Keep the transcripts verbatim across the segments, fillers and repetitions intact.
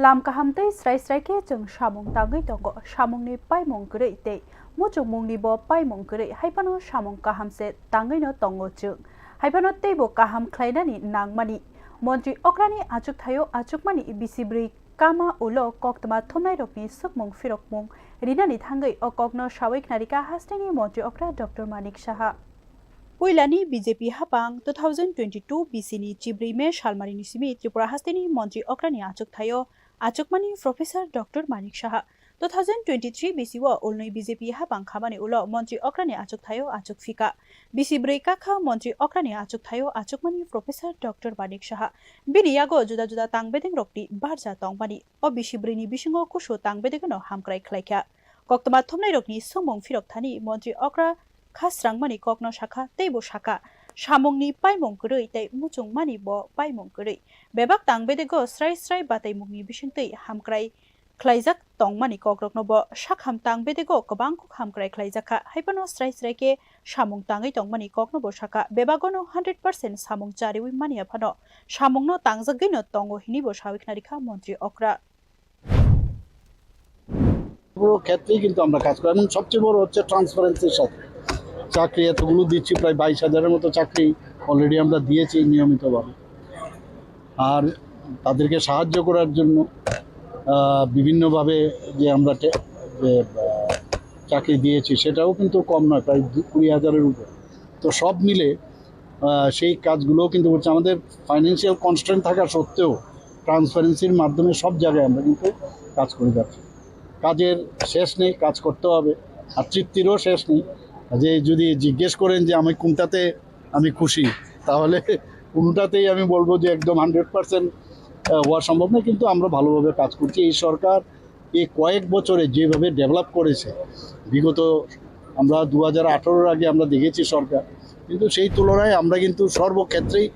Tam kaham tei srai srai khe chwng samung tangwi tongo. Samungni paimung kwrwi tei muchungmungni bo paimung kwrwi, hai phano samung kaham se tangwino tongo chwng. Hai phano teibo kaham khlainani nangmani. Montri okrani achukthai-o achukmani bisi bwrwi kama ulo koktwma thumnairokni swkmung phirokmung rinani thangwi o kokno sawi khnarikha hasteni montri okra Doctor Manik Saha. Puilani B J P hapang two thousand twenty-two B C ni chibrwi May salmarini simi Tripura hasteni montri okrani achukthai-o achukmani Professor Doctor Manik Saha. Two thousand twenty-three B C o ulnwi B J P hapang khamani ulo montri okrani achukthai-o achuk phika. B C bwrwi kakha montri okrani achukthai-o achukmani Professor Doctor Manik Saha. Bini yago juda juda tang bedengrokni barja tongmani. O bisi bwrwini bisingo kusu tang bedegeno hamkrai khlaikha. Koktwma thumnairokni swngmung phirok thani montri okra kha srangmani kokno sakha teibo sakha, samungni paimung kwrwi tei muchungmani bo paimung kwrwi. Bebak tang bedego srai srai bataimungni bisingtwi hamkrai khlaijak tongmani kokrokno bo sakham tang bedego kwbang kok hamkrai khlaijakha, hai phano srai srai khe samung tangwi tongmani kokno bo sakha. Bebagono hundred percent samung chariwi manya phano samungno tangjagwino tongo hinwi bo sawi khnarikha montri okra. পুরো ক্ষেত্রেই কিন্তু আমরা কাজ করি এবং সবচেয়ে বড় হচ্ছে ট্রান্সপারেন্সির সাথে চাকরি এতগুলো দিচ্ছি, প্রায় বাইশ হাজারের মতো চাকরি অলরেডি আমরা দিয়েছি নিয়মিতভাবে। আর তাদেরকে সাহায্য করার জন্য আহ, বিভিন্নভাবে যে আমরা টে- যে আহ, চাকরি দিয়েছি সেটাও কিন্তু কম নয়, প্রায় দু- কুড়ি হাজারের উপরে। তো সব মিলে আহ, সেই কাজগুলোও কিন্তু করছে। আমাদের ফাইন্যান্সিয়াল কনস্ট্রেন্ট থাকা সত্ত্বেও ট্রান্সপারেন্সির মাধ্যমে সব জায়গায় আমরা কিন্তু কাজ করে যাচ্ছি। কাজের শেষ নেই, কাজ করতে হবে। আর তৃপ্তিরও শেষ নেই। যে যদি জিজ্ঞেস করেন যে আমি কোনটাতে আমি খুশি, তাহলে কোনোটাতেই আমি বলবো যে একদম হান্ড্রেড পার্সেন্ট হওয়া সম্ভব নয়, কিন্তু আমরা ভালোভাবে কাজ করছি। এই সরকার এই কয়েক বছরে যেভাবে ডেভেলপ করেছে, বিগত আমরা দু হাজার আঠারোর আগে আমরা দেখেছি সরকার, কিন্তু সেই তুলনায় আমরা কিন্তু সর্বক্ষেত্রেই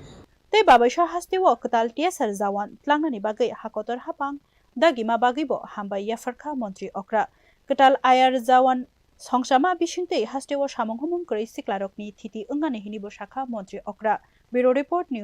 Tei babaisa hasteo kwtal T S R jawan tlangnani bagwi hakotor hapang dagima bagwibo hambai yapharkha montri okra. Kwtal I R jawan songchama bisingtwi hasteo samung humung kwrwi siklarokni thiti wngnani hinibo sakha montri okra. Bureau Report, News.